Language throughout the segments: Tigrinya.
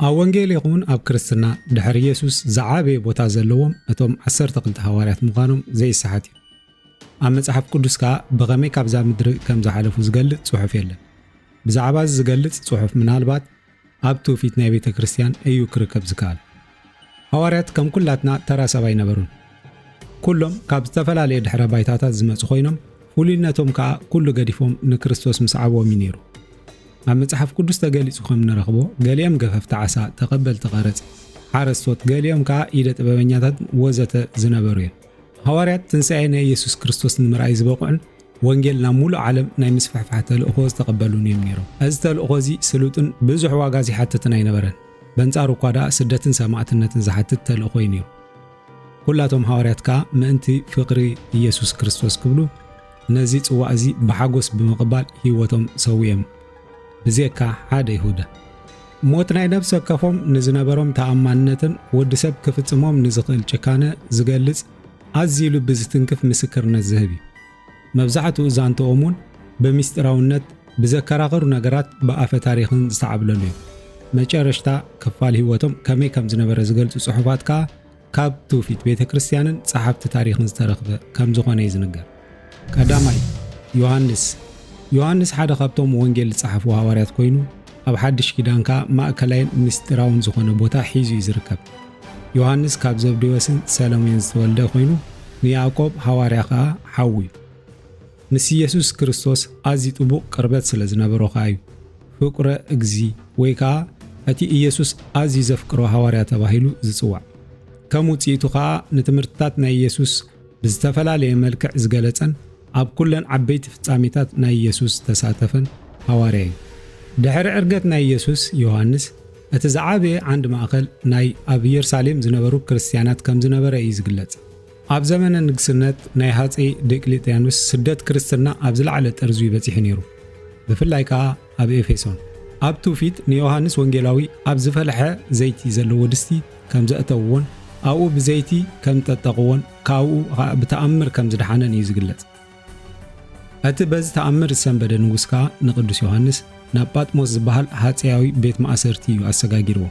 ኣብ ወንጌል ይኹን ኣብ ክርስትና ድሕሪ ኢየሱስ ዝዓበየ ቦታ ዘለዎም እቶም ዓሰርተ ክልተ ሃዋርያት ምዃኖም ዘይሰሓት እዩ። ኣብ መጽሓፍ ቅዱስ ከኣ ብኸመይ ካብዛ ምድሪ ከም ዝሓለፉ ዝገልጽ ጽሑፍ የለን። ብዛዕባ እዚ ዝገልጽ ጽሑፍ ምናልባት ኣብ ትውፊት ናይ ቤተ ክርስቲያን እዩ ክርከብ ዝከኣል። ሃዋርያት ከም ኩላትና ተራ ሰብ ኣይነበሩን። ኩሎም ካብ ዝተፈላለየ ድሕረ ባይታታት ዝመጹ ኮይኖም፣ ፍሉይነቶም ከኣ ኩሉ ገዲፎም ንክርስቶስ ምስዓቦም እዩ ነይሩ። ኣብ መጽሓፍ ቅዱስ ተገሊጹ ከም ንረኽቦ፣ ገሊኦም ገፈፍቲ ዓሳ፣ ተቐበልቲ ቀረጽ፣ ሓረስቶት፣ ገሊኦም ከኣ ኢደ ጥበበኛታት ወዘተ ዝነበሩ እዮም። ሃዋርያት ትንሳኤ ናይ ኢየሱስ ክርስቶስ ንምርኣይ ዝበቕዑን ወንጌል ናብ ሙሉእ ዓለም ናይ ምስፍሕፋሕ ተልእኾ ዝተቐበሉን እዮም ነይሮም። እዚ ተልእኾ እዚ ስሉጥን ብዙሕ ዋጋ ዘይሓትትን ኣይነበረን። በንጻሩ እኳ ደኣ ስደትን ሰማእትነትን ዝሓትት ተልእኾ እዩ ነይሩ። ኩላቶም ሃዋርያት ከኣ ምእንቲ ፍቕሪ ኢየሱስ ክርስቶስ ክብሉ ነዚ ጽዋእ እዚ ብሓጎስ ብምቕባል ህይወቶም ሰዊኦም። ብዜካ ሓደ ይሁዳ። ሞት ናይ ነፍሲ ወከፎም ንዝነበሮም ተኣማንነትን ወዲ ሰብ ክፍጽሞም ንዝኽእል ጭካነ ዝገልጽ ኣዝዩ ልቢ ዝትንክፍ ምስክርነት ዝህብ እዩ። መብዛሕትኡ ዛንትኦም እውን ብምስጢራውነት ብዘከራኽሩ ነገራት ብኣፈ ታሪኽን ዝተዓብለሉ እዩ። መጨረሽታ ክፋል ህይወቶም ከመይ ከም ዝነበረ ዝገልጹ ጽሑፋት ከኣ ካብ ትውፊት ቤተ ክርስቲያንን ጸሓፍቲ ታሪኽን ዝተረኽበ ከም ዝኾነ እዩ ዝንገር። ቀዳማይ፣ ዮሃንስ። ዮሃንስ ሓደ ካብቶም ወንጌል ዝጸሓፉ ሃዋርያት ኮይኑ፣ ኣብ ሓድሽ ኪዳን ከኣ ማእከላይን ምስጢራውን ዝኾነ ቦታ ሒዙ እዩ ዝርከብ። ዮሃንስ ካብ ዘብዴዎስን ሰሎሜን ዝተወልደ ኮይኑ፣ ንያዕቆብ ሃዋርያ ከኣ ሓዉ እዩ። ምስ ኢየሱስ ክርስቶስ ኣዝዩ ጥቡቕ ቅርበት ስለ ዝነበሮ ከኣ እዩ ፍቁረ እግዚ ወይ ከኣ እቲ ኢየሱስ ኣዝዩ ዘፍቅሮ ሃዋርያ ተባሂሉ ዝጽዋዕ። ከም ውጽኢቱ ከኣ ንትምህርትታት ናይ ኢየሱስ ብዝተፈላለየ መልክዕ ዝገለጸን ኣብ ኩለን ዓበይቲ ፍጻሜታት ናይ ኢየሱስ ዝተሳተፈን ሃዋርያ እዩ። ድሕሪ ዕርገት ናይ ኢየሱስ፣ ዮሃንስ እቲ ዝዓበየ ዓንዲ ማእከል ናይ ኣብ ኢየሩሳሌም ዝነበሩ ክርስትያናት ከም ዝነበረ እዩ ዝግለጽ። ኣብ ዘመነ ንግስነት ናይ ሃጸይ ዲዮቅልጥያኖስ ስደት ክርስትና ኣብ ዝለዓለ ጠርዙ በጺሑ ነይሩ፣ ብፍላይ ከኣ ኣብ ኤፌሶን። ኣብ ትውፊት ንዮሃንስ ወንጌላዊ ኣብ ዝፈለሐ ዘይቲ ዘለዎ ድስቲ ከም ዘእተውዎን ኣብኡ ብዘይቲ ከም ጠጠቕዎን ካብኡ ከኣ ብተኣምር ከም ዝደሓነን እዩ ዝግለጽ። እቲ በዚ ተኣምር ዝሰንበደ ንጉስ ከኣ ንቅዱስ ዮሃንስ ናብ ጳጥሞስ ዝበሃል ሃጸያዊ ቤት ማእሰርቲ እዩ ኣሰጋጊርዎ።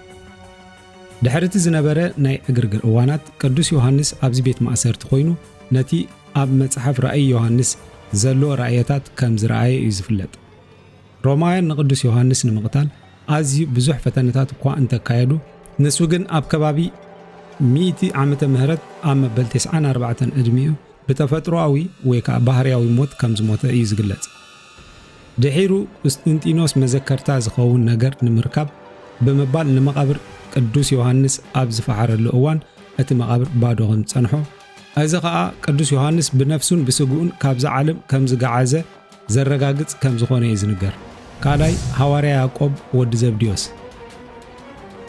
ድሕሪ እቲ ዝነበረ ናይ ዕግርግር እዋናት ቅዱስ ዮሃንስ ኣብዚ ቤት ማእሰርቲ ኮይኑ ነቲ ኣብ መጽሓፍ ራእይ ዮሃንስ ዘሎ ራእየታት ከም ዝረኣየ እዩ ዝፍለጥ። ሮማውያን ንቅዱስ ዮሃንስ ንምቕታል ኣዝዩ ብዙሕ ፈተነታት እኳ እንተካየዱ፣ ንሱ ግን ኣብ ከባቢ ሚእቲ ዓመተ ምህረት ኣብ መበል ተስዓን ኣርባዕተን ዕድሚኡ ብተፈጥሮኣዊ ወይ ከኣ ባህርያዊ ሞት ከም ዝሞተ እዩ ዝግለጽ። ድሒሩ ቁስጥንጢኖስ መዘከርታ ዝኸውን ነገር ንምርካብ ብምባል ንመቓብር ቅዱስ ዮሃንስ ኣብ ዝፈሓረሉ እዋን እቲ መቓብር ባዶ ከም ዝጸንሖ፣ እዚ ኸኣ ቅዱስ ዮሃንስ ብነፍሱን ብስግኡን ካብዛ ዓለም ከም ዝገዓዘ ዘረጋግጽ ከም ዝኾነ እዩ ዝንገር። ካልኣይ፣ ሃዋርያ ያዕቆብ ወዲ ዘብድዮስ።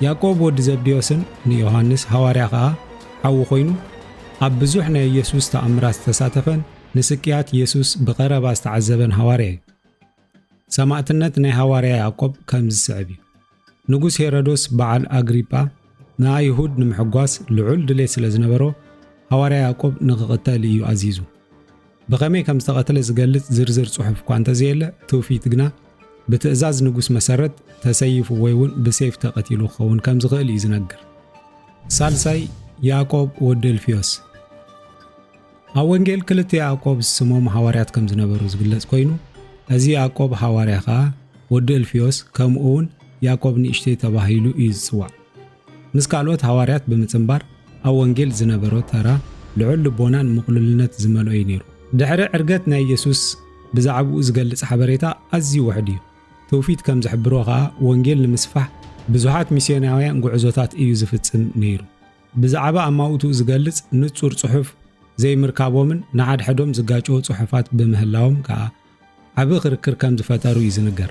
ያዕቆብ ወዲ ዘብድዮስን ንዮሃንስ ሃዋርያ ኸኣ ሓዉ ኮይኑ፣ ኣብ ብዙሕ ናይ ኢየሱስ ተኣምራት ዝተሳተፈን ንስቅያት ኢየሱስ ብቐረባ ዝተዓዘበን ሃዋርያ እዩ። ሰማእትነት ናይ ሃዋርያ ያዕቆብ ከም ዝስዕብ እዩ። ንጉስ ሄሮዶስ በዓል ኣግሪጳ ንኣይሁድ ንምሕጓስ ልዑል ድሌት ስለ ዝነበሮ፣ ሃዋርያ ያዕቆብ ንኽቕተል እዩ ኣዚዙ። ብኸመይ ከም ዝተቐትለ ዝገልጽ ዝርዝር ጽሑፍ እኳ እንተዘየለ፣ ትውፊት ግና ብትእዛዝ ንጉስ መሰረት ተሰይፉ ወይ እውን ብሴፍ ተቐቲሉ ክኸውን ከም ዝኽእል እዩ ዝነግር። ሳልሳይ፣ ያዕቆብ ወዲ እልፍዮስ። ኣብ ወንጌል ክልተ ያዕቆብ ዝስሞም ሃዋርያት ከም ዝነበሩ ዝግለጽ ኮይኑ፣ እዚ ያዕቆብ ሃዋርያ ኸኣ ወዲ እልፍዮስ ከምኡ እውን ያዕቆብ ንእሽተይ ተባሂሉ እዩ ዝጽዋዕ። ምስ ካልኦት ሃዋርያት ብምጽንባር ኣብ ወንጌል ዝነበሮ ተራ ልዑል ልቦናን ምቕሉልነት ዝመልኦ እዩ ነይሩ። ድሕሪ ዕርገት ናይ ኢየሱስ ብዛዕባኡ ዝገልጽ ሓበሬታ ኣዝዩ ውሑድ እዩ። ትውፊት ከም ዝሕብሮ ኸኣ ወንጌል ንምስፋሕ ብዙሓት ሚስዮናውያን ጉዕዞታት እዩ ዝፍጽም ነይሩ። ብዛዕባ ኣማውትኡ ዝገልጽ ንጹር ጽሑፍ ዘይምርካቦምን ንሓድሕዶም ዝጋጨዉ ጽሑፋት ብምህላዎም ከኣ ዓቢ ክርክር ከም ዝፈጠሩ እዩ ዝንገር።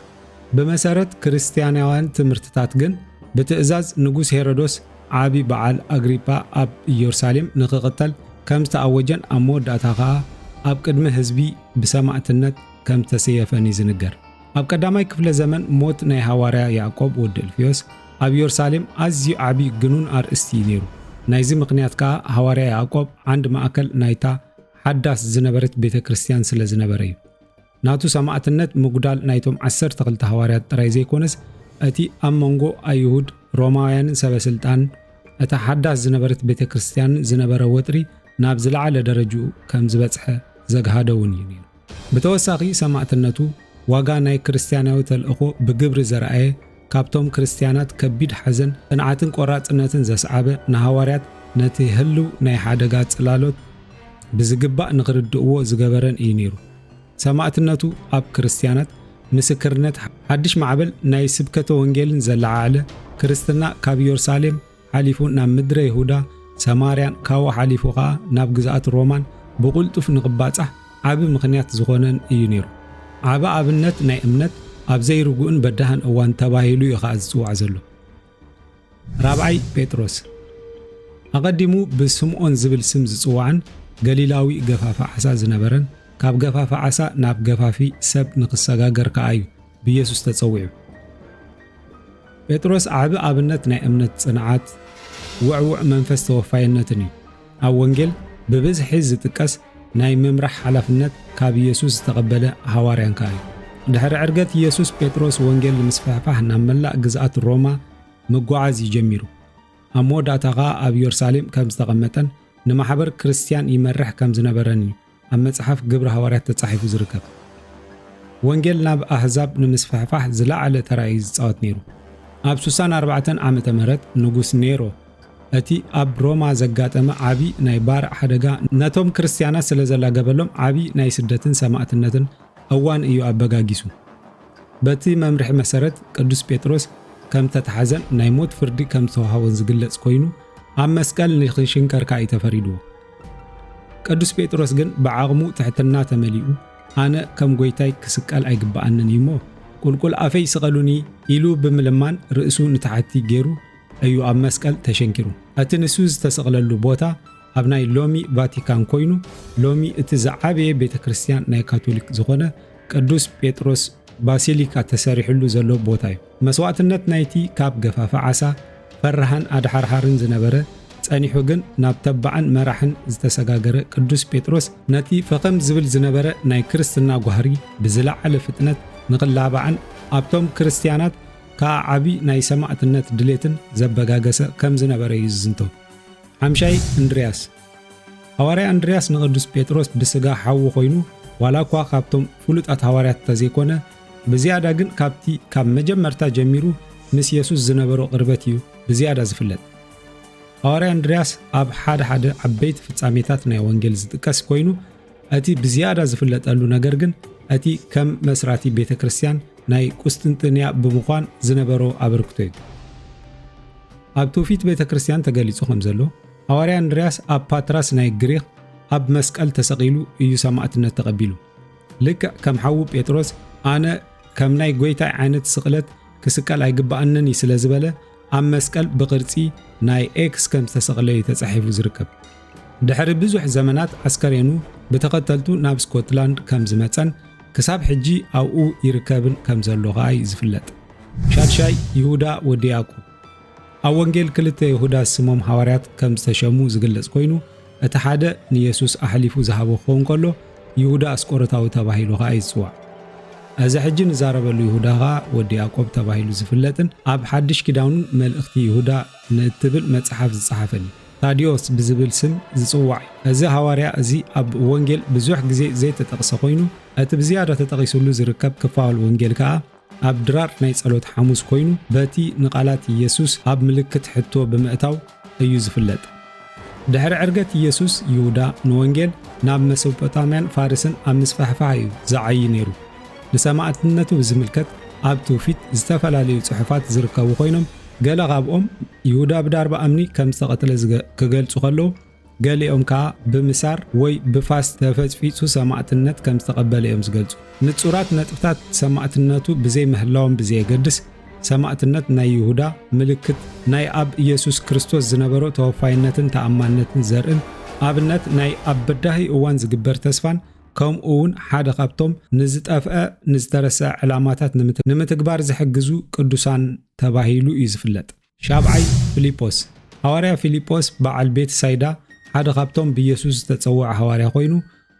ብመሰረት ክርስትያናውያን ትምህርትታት ግን ብትእዛዝ ንጉስ ሄሮዶስ ዓቢ በዓል ኣግሪጳ ኣብ ኢየሩሳሌም ንኽቕተል ከም ዝተኣወጀን ኣብ መወዳእታ ኸኣ ኣብ ቅድሚ ህዝቢ ብሰማእትነት ከም ዝተሰየፈን እዩ ዝንገር። ኣብ ቀዳማይ ክፍለ ዘመን ሞት ናይ ሃዋርያ ያዕቆብ ወዲ እልፍዮስ ኣብ ኢየሩሳሌም ኣዝዩ ዓቢ ግኑን ኣርእስቲ እዩ ነይሩ። ናይዚ ምኽንያት ከኣ ሃዋርያ ያዕቆብ ዓንዲ ማእከል ናይታ ሓዳስ ዝነበረት ቤተ ክርስቲያን ስለ ዝነበረ እዩ። ናቱ ሰማእትነት ምጉዳል ናይቶም ዓሰርተ ክልተ ሃዋርያት ጥራይ ዘይኮነስ፣ እቲ ኣብ መንጎ ኣይሁድ ሮማውያንን ሰበ ስልጣንን እታ ሓዳስ ዝነበረት ቤተ ክርስቲያንን ዝነበረ ወጥሪ ናብ ዝለዓለ ደረጅኡ ከም ዝበጽሐ ዘግሃደ እውን እዩ ነይሩ። ብተወሳኺ ሰማዕትነቱ ዋጋ ናይ ክርስትያናዊ ተልእኾ ብግብሪ ዘርኣየ፣ ካብቶም ክርስትያናት ከቢድ ሓዘን፣ ጽንዓትን ቆራጽነትን ዘስዓበ፣ ንሃዋርያት ነቲ ህልው ናይ ሓደጋ ጽላሎት ብዝግባእ ንኽርድእዎ ዝገበረን እዩ ነይሩ። ሰማዕትነቱ ኣብ ክርስትያናት ምስክርነት ሓድሽ ማዕበል ናይ ስብከተ ወንጌልን ዘለዓዓለ፣ ክርስትና ካብ ኢየሩሳሌም ሓሊፉ ናብ ምድረ ይሁዳ፣ ሰማርያን ካብኡ ሓሊፉ ኸኣ ናብ ግዝኣት ሮማን ብቕልጡፍ ንኽባጻሕ ዓቢ ምኽንያት ዝኾነን እዩ ነይሩ። ዓቢ ኣብነት ናይ እምነት ኣብ ዘይርጉእን በዳህን እዋን ተባሂሉ እዩ ኸኣ ዝጽዋዕ ዘሎ። ራብዓይ ጴጥሮስ። ኣቐዲሙ ብስምዖን ዝብል ስም ዝጽዋዕን ገሊላዊ ገፋፊ ዓሳ ዝነበረን፣ ካብ ገፋፊ ዓሳ ናብ ገፋፊ ሰብ ንኽሰጋገር ከኣ እዩ ብኢየሱስ ተጸዊዑ። ጴጥሮስ ዓቢ ኣብነት ናይ እምነት ጽንዓት፣ ውዕዉዕ መንፈስ ተወፋይነትን እዩ። ኣብ ወንጌል ብብዝሒ ዝጥቀስ ናይ ምምራሕ ሓላፍነት ካብ ኢየሱስ ዝተቐበለ ሃዋርያን ከኣ እዩ። ድሕሪ ዕርገት ኢየሱስ፣ ጴጥሮስ ወንጌል ንምስፍሕፋሕ ናብ መላእ ግዝኣት ሮማ ምጉዓዝ እዩ ጀሚሩ። ኣብ መወዳእታ ኸኣ ኣብ ኢየሩሳሌም ከም ዝተቐመጠን ንማሕበር ክርስትያን ይመርሕ ከም ዝነበረን እዩ ኣብ መጽሓፍ ግብሪ ሃዋርያት ተጻሒፉ ዝርከብ። ወንጌል ናብ ኣህዛብ ንምስፍሕፋሕ ዝለዓለ ተራ እዩ ዝጻወት ነይሩ። ኣብ ስሳን ኣርባዕተን ዓመተ ምህረት ንጉስ ኔሮ፣ እቲ ኣብ ሮማ ዘጋጠመ ዓቢ ናይ ባርዕ ሓደጋ ነቶም ክርስትያናት ስለ ዘላገበሎም፣ ዓቢ ናይ ስደትን ሰማእትነትን እዋን እዩ ኣበጋጊሱ። በቲ መምርሒ መሰረት፣ ቅዱስ ጴጥሮስ ከም ተተሓዘን ናይ ሞት ፍርዲ ከም ዝተዋህቦን ዝግለጽ ኮይኑ፣ ኣብ መስቀል ንኽሽንከር ከኣ እዩ ተፈሪድዎ። ቅዱስ ጴጥሮስ ግን ብዓቕሙ ትሕትና ተመሊኡ፣ "ኣነ ከም ጐይታይ ክስቀል ኣይግብኣንን እዩ እሞ፣ ቁልቁል ኣፈይ ስቐሉኒ" ኢሉ ብምልማን፣ ርእሱ ንታሕቲ ገይሩ እዩ ኣብ መስቀል ተሸንኪሩ። እቲ ንሱ ዝተሰቕለሉ ቦታ ኣብ ናይ ሎሚ ቫቲካን ኮይኑ፣ ሎሚ እቲ ዝዓበየ ቤተ ክርስቲያን ናይ ካቶሊክ ዝኾነ ቅዱስ ጴጥሮስ ባሲሊካ ተሰሪሕሉ ዘሎ ቦታ እዩ። መስዋእትነት ናይቲ ካብ ገፋፊ ዓሳ፣ ፈራህን ኣድሓርሓርን ዝነበረ፣ ጸኒሑ ግን ናብ ተባዕን መራሕን ዝተሰጋገረ ቅዱስ ጴጥሮስ፣ ነቲ ፈኸም ዝብል ዝነበረ ናይ ክርስትና ጓህሪ ብዝለዓለ ፍጥነት ንኽላባዕን ኣብቶም ክርስትያናት ከኣ ዓቢ ናይ ሰማእትነት ድሌትን ዘበጋገሰ ከም ዝነበረ እዩ ዝዝንቶ። ሓምሻይ እንድርያስ። ሃዋርያ እንድርያስ ንቅዱስ ጴጥሮስ ብስጋ ሓዉ ኮይኑ፣ ዋላ እኳ ካብቶም ፍሉጣት ሃዋርያት እንተዘይኮነ፣ ብዝያዳ ግን ካብቲ ካብ መጀመርታ ጀሚሩ ምስ የሱስ ዝነበሮ ቅርበት እዩ ብዝያዳ ዝፍለጥ። ሃዋርያ እንድርያስ ኣብ ሓደ ሓደ ዓበይቲ ፍጻሜታት ናይ ወንጌል ዝጥቀስ ኮይኑ፣ እቲ ብዝያዳ ዝፍለጠሉ ነገር ግን እቲ ከም መስራቲ ቤተ ክርስቲያን ናይ ቁስጥንጥንያ ብምዃን ዝነበሮ ኣበርክቶ እዩ። ኣብ ትውፊት ቤተ ክርስቲያን ተገሊጹ ከም ዘሎ፣ ሃዋርያ እንድርያስ ኣብ ፓትራስ ናይ ግሪኽ ኣብ መስቀል ተሰቒሉ እዩ ሰማእትነት ተቐቢሉ። ልክዕ ከም ሓዉ ጴጥሮስ፣ "ኣነ ከም ናይ ጐይታይ ዓይነት ስቕለት ክስቀል ኣይግብኣንን እዩ" ስለ ዝበለ፣ ኣብ መስቀል ብቕርጺ ናይ ኤክስ ከም ዝተሰቕለ እዩ ተጻሒፉ ዝርከብ። ድሕሪ ብዙሕ ዘመናት፣ ኣስከሬኑ ብተኸተልቱ ናብ ስኮትላንድ ከም ዝመጸን ክሳብ ሕጂ ኣብኡ ይርከብን ከም ዘሎ ኸኣ እዩ ዝፍለጥ። ሻድሻይ፣ ይሁዳ ወዲ ያዕቆብ። ኣብ ወንጌል ክልተ ይሁዳ ስሞም ሃዋርያት ከም ዝተሸሙ ዝግለጽ ኮይኑ፣ እቲ ሓደ ንየሱስ ኣሕሊፉ ዝሃቦ ክኸውን ከሎ፣ ይሁዳ ኣስቆሮታዊ ተባሂሉ ኸኣ እዩ ዝጽዋዕ። እዚ ሕጂ ንዛረበሉ ይሁዳ ኸኣ ወዲ ያዕቆብ ተባሂሉ ዝፍለጥን ኣብ ሓድሽ ኪዳን እውን መልእኽቲ ይሁዳ ንእትብል መጽሓፍ ዝጸሓፈን እዩ። ታዲዮስ ብዝብል ስም ዝጽዋዕ እዩ። እዚ ሃዋርያ እዚ ኣብ ወንጌል ብዙሕ ግዜ ዘይተጠቕሰ ኮይኑ፣ እቲ ብዝያዳ ተጠቒሱሉ ዝርከብ ክፋል ወንጌል ከኣ ኣብ ድራር ናይ ጸሎት ሓሙስ ኮይኑ፣ በቲ ንቓላት ኢየሱስ ኣብ ምልክት ሕቶ ብምእታው እዩ ዝፍለጥ። ድሕሪ ዕርገት ኢየሱስ፣ ይሁዳ ንወንጌል ናብ መሶፖጣምያን ፋርስን ኣብ ምስፍሕፋሕ እዩ ዝዓዪ ነይሩ። ንሰማእትነቱ ብዝምልከት ኣብ ትውፊት ዝተፈላለዩ ጽሑፋት ዝርከቡ ኮይኖም፣ ገለ ካብኦም ይሁዳ ብዳርባ እምኒ ከም ዝተቐትለ ዝገ-፣ ክገልጹ ከለዉ፣ ገሊኦም ከኣ ብምሳር ወይ ብፋስ ተፈጽፊጹ ሰማእትነት ከም ዝተቐበለ እዮም ዝገልጹ። ንጹራት ነጥብታት ሰማእትነቱ ብዘይምህላዎም ብዘየገድስ፣ ሰማእትነት ናይ ይሁዳ ምልክት ናይ ኣብ ኢየሱስ ክርስቶስ ዝነበሮ ተወፋይነትን ተኣማንነትን ዘርእን ኣብነት ናይ ኣብ በዳሂ እዋን ዝግበር ተስፋን፣ ከምኡ እውን ሓደ ካብቶም ንዝጠፍአ ንዝተረስዐ ዕላማታት ንምት-፣ ንምትግባር ዝሕግዙ ቅዱሳን ተባሂሉ እዩ ዝፍለጥ። ሻብዓይ፣ ፊልጶስ። ሃዋርያ ፊልጶስ በዓል ቤት ሳይዳ ሓደ ካብቶም ብየሱስ ዝተጸውዐ ሃዋርያ ኮይኑ፣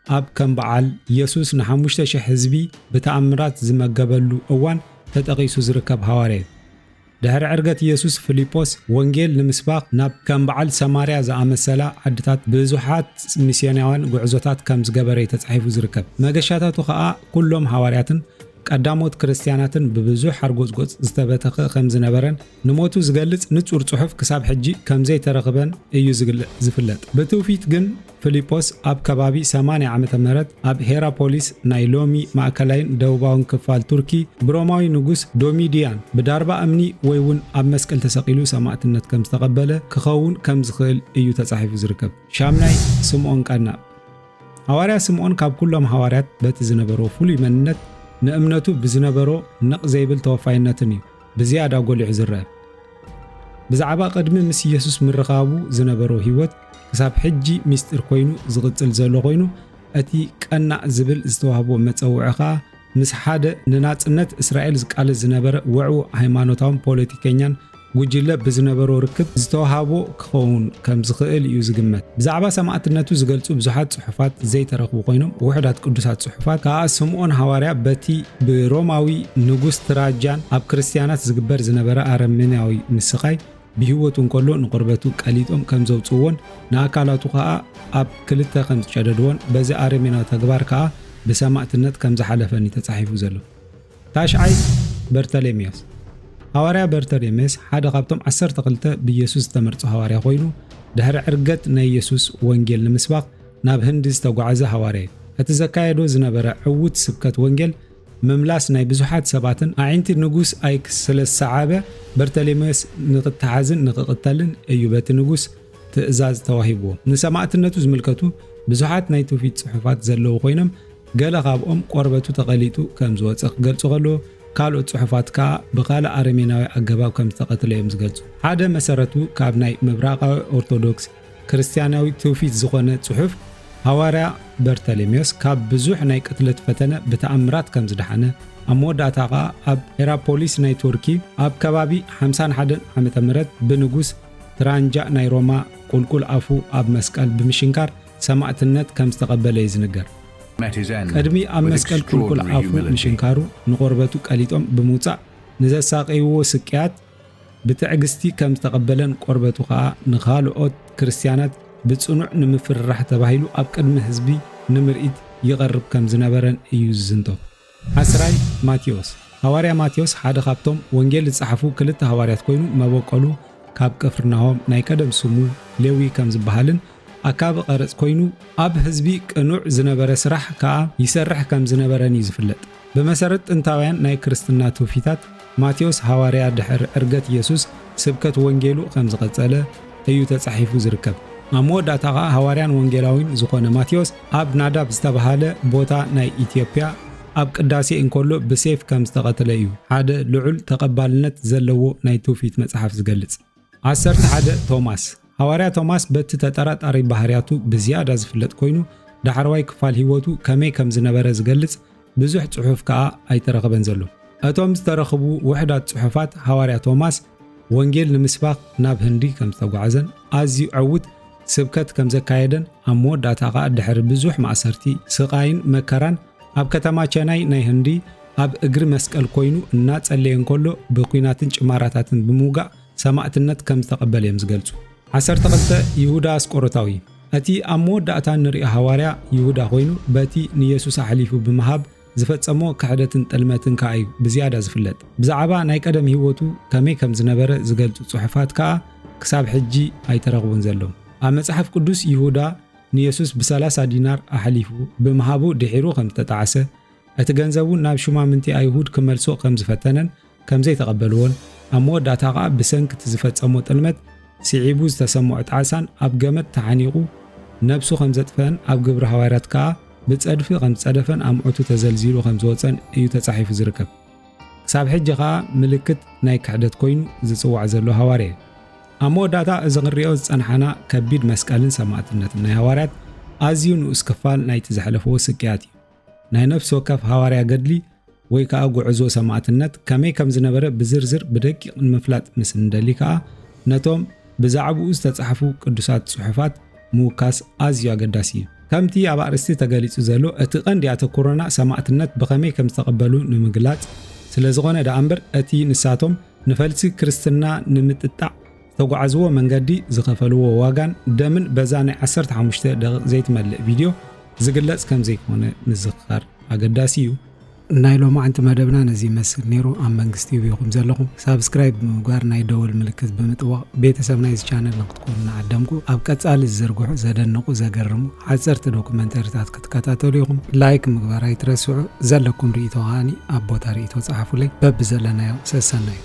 ኣብ ከም በዓል የሱስ ንሓሙሽተ ሽሕ ህዝቢ ብተኣምራት ዝመገበሉ እዋን ተጠቒሱ ዝርከብ ሃዋርያ እዩ። ድሕሪ ዕርገት ኢየሱስ፣ ፊልጶስ ወንጌል ንምስባኽ ናብ ከም በዓል ሰማርያ ዝኣመሰላ ዓድታት ብዙሓት ሚስዮናውያን ጉዕዞታት ከም ዝገበረ እዩ ተጻሒፉ ዝርከብ። መገሻታቱ ኸኣ ኩሎም ሃዋርያትን ቀዳሞት ክርስትያናትን ብብዙሕ ሓርጎጽጎጽ ዝተበተኸ ከም ዝነበረን ንሞቱ ዝገልጽ ንጹር ጽሑፍ ክሳብ ሕጂ ከም ዘይተረኽበን እዩ ዝግለ-፣ ዝፍለጥ። ብትውፊት ግን ፊልጶስ ኣብ ከባቢ ሰማንያ ዓመተ ምህረት ኣብ ሄራፖሊስ ናይ ሎሚ ማእከላይን ደቡባውን ክፋል ቱርኪ ብሮማዊ ንጉስ ዶሚድያን ብዳርባ እምኒ ወይ እውን ኣብ መስቀል ተሰቒሉ ሰማዕትነት ከም ዝተቐበለ ክኸውን ከም ዝኽእል እዩ ተጻሒፉ ዝርከብ። ሻምናይ፣ ስምዖን ቀናእ። ሃዋርያ ስምዖን ካብ ኩሎም ሃዋርያት በቲ ዝነበሮ ፍሉይ መንነት ንእምነቱ ብዝነበሮ ነቕ ዘይብል ተወፋይነትን እዩ ብዝያዳ ጎሊሑ ዝረአ። ብዛዕባ ቅድሚ ምስ ኢየሱስ ምርኻቡ ዝነበሮ ህይወት ክሳብ ሕጂ ሚስጢር ኮይኑ ዝቕጽል ዘሎ ኮይኑ፣ እቲ ቀናእ ዝብል ዝተዋህቦ መጸውዒ ኸኣ ምስ ሓደ ንናጽነት እስራኤል ዝቃለስ ዝነበረ ውዕዉዕ ሃይማኖታውን ፖለቲከኛን ጉጅለ ብዝነበሮ ርክብ ዝተዋህቦ ክኸውን ከም ዝኽእል እዩ ዝግመት። ብዛዕባ ሰማዕትነቱ ዝገልጹ ብዙሓት ጽሑፋት ዘይተረኽቡ ኮይኖም፣ ውሑዳት ቅዱሳት ጽሑፋት ከኣ ስምዖን ሃዋርያ በቲ ብሮማዊ ንጉስ ትራጃን ኣብ ክርስትያናት ዝግበር ዝነበረ ኣረሜናዊ ምስቓይ ብህይወቱ እንከሎ ንቆርበቱ ቀሊጦም ከም ዘውጽእዎን ንኣካላቱ ከኣ ኣብ ክልተ ከም ዝጨደድዎን በዚ ኣረሜናዊ ተግባር ከኣ ብሰማዕትነት ከም ዝሓለፈን እዩ ተጻሒፉ ዘሎ። ታሽዓይ፣ በርተሌሜዎስ። ሃዋርያ በርተሌሜዎስ ሓደ ካብቶም ዓሰርተ ክልተ ብኢየሱስ ዝተመርጹ ሃዋርያ ኮይኑ፣ ድሕሪ ዕርገት ናይ ኢየሱስ ወንጌል ንምስባኽ ናብ ህንዲ ዝተጓዕዘ ሃዋርያ እዩ። እቲ ዘካየዶ ዝነበረ ዕዉት ስብከት ወንጌል ምምላስ ናይ ብዙሓት ሰባትን ኣዒንቲ ንጉስ ኣይክ ስለ ዝሰዓበ፣ በርተሌሜዎስ ንኽተሓዝን ንኽቕተልን እዩ በቲ ንጉስ ትእዛዝ ተዋሂብዎ። ንሰማዕትነቱ ዝምልከቱ ብዙሓት ናይ ትውፊት ጽሑፋት ዘለዉ ኮይኖም፣ ገለ ካብኦም ቆርበቱ ተቐሊጡ ከም ዝወጸ ክገልጹ ከለዉ፣ ካልኦት ጽሑፋት ከኣ ብኻልእ ኣረሜናዊ ኣገባብ ከም ዝተቐትለ እዮም ዝገልጹ። ሓደ መሰረቱ ካብ ናይ ምብራቓዊ ኦርቶዶክስ ክርስትያናዊ ትውፊት ዝኾነ ጽሑፍ፣ ሃዋርያ በርተሌሜዎስ ካብ ብዙሕ ናይ ቅትለት ፈተነ ብተኣምራት ከም ዝደሓነ፣ ኣብ መወዳእታ ኸኣ ኣብ ሄራፖሊስ ናይ ቱርኪ ኣብ ከባቢ ሓምሳን ሓደን ዓመተ ምህረት ብንጉስ ትራንጃ ናይ ሮማ ቁልቁል ኣፉ ኣብ መስቀል ብምሽንካር ሰማዕትነት ከም ዝተቐበለ እዩ ዝንገር። ቅድሚ ኣብ መስቀል ቁልቁል ኣፉ ምሽንካሩ ንቆርበቱ ቀሊጦም ብምውጻእ ንዘሳቀይዎ ስቅያት ብትዕግስቲ ከም ዝተቐበለን ቆርበቱ ኸኣ ንኻልኦት ክርስትያናት ብጽኑዕ ንምፍርራሕ ተባሂሉ ኣብ ቅድሚ ህዝቢ ንምርኢት ይቐርብ ከም ዝነበረን እዩ ዝዝንቶ። ዓስራይ፣ ማቴዎስ። ሃዋርያ ማቴዎስ ሓደ ካብቶም ወንጌል ዝጸሓፉ ክልተ ሃዋርያት ኮይኑ፣ መበቆሉ ካብ ቅፍርናሆም፣ ናይ ቀደም ስሙ ሌዊ ከም ዝበሃልን ኣካቢ ቀረጽ ኮይኑ፣ ኣብ ህዝቢ ቅኑዕ ዝነበረ ስራሕ ከኣ ይሰርሕ ከም ዝነበረን እዩ ዝፍለጥ። ብመሰረት ጥንታውያን ናይ ክርስትና ትውፊታት፣ ማቴዎስ ሃዋርያ ድሕሪ ዕርገት ኢየሱስ ስብከት ወንጌሉ ከም ዝቐጸለ እዩ ተጻሒፉ ዝርከብ። ኣብ መወዳእታ ኸኣ ሃዋርያን ወንጌላዊን ዝኾነ ማቴዎስ ኣብ ናዳብ ዝተባህለ ቦታ ናይ ኢትዮጵያ ኣብ ቅዳሴ እንከሎ ብሴፍ ከም ዝተቐትለ እዩ ሓደ ልዑል ተቐባልነት ዘለዎ ናይ ትውፊት መጽሓፍ ዝገልጽ። ዓሰርተ ሓደ፣ ቶማስ። ሃዋርያ ቶማስ በቲ ተጠራጣሪ ባህርያቱ ብዝያዳ ዝፍለጥ ኮይኑ፣ ዳሕረዋይ ክፋል ህይወቱ ከመይ ከም ዝነበረ ዝገልጽ ብዙሕ ጽሑፍ ከኣ ኣይተረኸበን ዘሎ። እቶም ዝተረኽቡ ውሑዳት ጽሑፋት ሃዋርያ ቶማስ ወንጌል ንምስባኽ ናብ ህንዲ ከም ዝተጓዕዘን ኣዝዩ ዕዉት ስብከት ከም ዘካየደን ኣብ መወዳእታ ከኣ ድሕሪ ብዙሕ ማእሰርቲ፣ ስቓይን መከራን ኣብ ከተማ ቸናይ ናይ ህንዲ ኣብ እግሪ መስቀል ኮይኑ እናጸለየ እንከሎ ብኲናትን ጭማራታትን ብምውጋእ ሰማዕትነት ከም ዝተቐበለ እዮም ዝገልጹ። ዓሰርተ ክልተ፣ ይሁዳ ኣስቆሮታዊ። እቲ ኣብ መወዳእታ እንርእዮ ሃዋርያ ይሁዳ ኮይኑ፣ በቲ ንየሱስ ኣሕሊፉ ብምሃብ ዝፈጸሞ ክሕደትን ጥልመትን ከኣ እዩ ብዝያዳ ዝፍለጥ። ብዛዕባ ናይ ቀደም ህይወቱ ከመይ ከም ዝነበረ ዝገልጹ ጽሑፋት ከኣ ክሳብ ሕጂ ኣይተረኽቡን ዘለዉ። ኣብ መጽሓፍ ቅዱስ ይሁዳ ንየሱስ ብሰላሳ ዲናር ኣሕሊፉ ብምሃቡ ድሒሩ ከም ዝተጣዕሰ፣ እቲ ገንዘቡ ናብ ሹማምንቲ ኣይሁድ ክመልሶ ከም ዝፈተነን ከም ዘይተቐበልዎን፣ ኣብ መወዳእታ ኸኣ ብሰንኪ እቲ ዝፈጸሞ ጥልመት ስዒቡ ዝተሰምዖ ጣዕሳን ኣብ ገመድ ተሓኒቑ ነብሱ ከም ዘጥፍአን ኣብ ግብሪ ሃዋርያት ከኣ ብጸድፊ ከም ዝጸደፈን ኣምዑቱ ተዘልዚሉ ከም ዝወጸን እዩ ተጻሒፉ ዝርከብ። ክሳብ ሕጂ ኸኣ ምልክት ናይ ክሕደት ኮይኑ ዝጽዋዕ ዘሎ ሃዋርያ እዩ። ኣብ መወዳእታ እዚ ክንርእዮ ዝጸንሓና ከቢድ መስቀልን ሰማዕትነትን ናይ ሃዋርያት ኣዝዩ ንኡስ ክፋል ናይቲ ዘሕለፍዎ ስቅያት እዩ። ናይ ነፍሲ ወከፍ ሃዋርያ ገድሊ ወይ ከኣ ጉዕዞ ሰማዕትነት ከመይ ከም ዝነበረ ብዝርዝር ብደቂቕ ንምፍላጥ ምስ እንደሊ ከኣ ነቶም ብዛዕባኡ ዝተጻሕፉ ቅዱሳት ጽሑፋት ምውካስ ኣዝዩ ኣገዳሲ እዩ። ከምቲ ኣብ ኣርእስቲ ተገሊጹ ዘሎ፣ እቲ ቀንዲ ኣተኩሮና ሰማዕትነት ብኸመይ ከም ዝተቐበሉ ንምግላጽ ስለ ዝኾነ ደኣ እምበር፣ እቲ ንሳቶም ንፈልሲ ክርስትና ንምጥጣዕ ዝተጓዓዝዎ መንገዲ፣ ዝኸፈልዎ ዋጋን ደምን በዛ ናይ ዓሰርተ ሓሙሽተ ደቂቕ ዘይትመልእ ቪድዮ ዝግለጽ ከም ዘይኮነ ምዝኽኻር ኣገዳሲ እዩ። ናይ ሎማዓንቲ መደብና ነዚ ይመስል ነይሩ። ኣብ መንግስቲ ዩብ ኢኹም ዘለኹም ሳብስክራይብ ብምግባር ናይ ደወል ምልክት ብምጥዋቕ ቤተሰብ ናይዚ ቻነል ንክትኮኑ እናዓደምኩ፣ ኣብ ቀጻሊ ዝዝርግሑ ዘደንቑ ዘገርሙ ሓጸርቲ ዶኩመንተሪታት ክትከታተሉ ኢኹም። ላይክ ምግባር ኣይትረስዑ። ዘለኩም ርእይቶ ከኣኒ ኣብ ቦታ ርእይቶ ጸሓፉለይ። በብዘለናዮ ሰሰናዩ።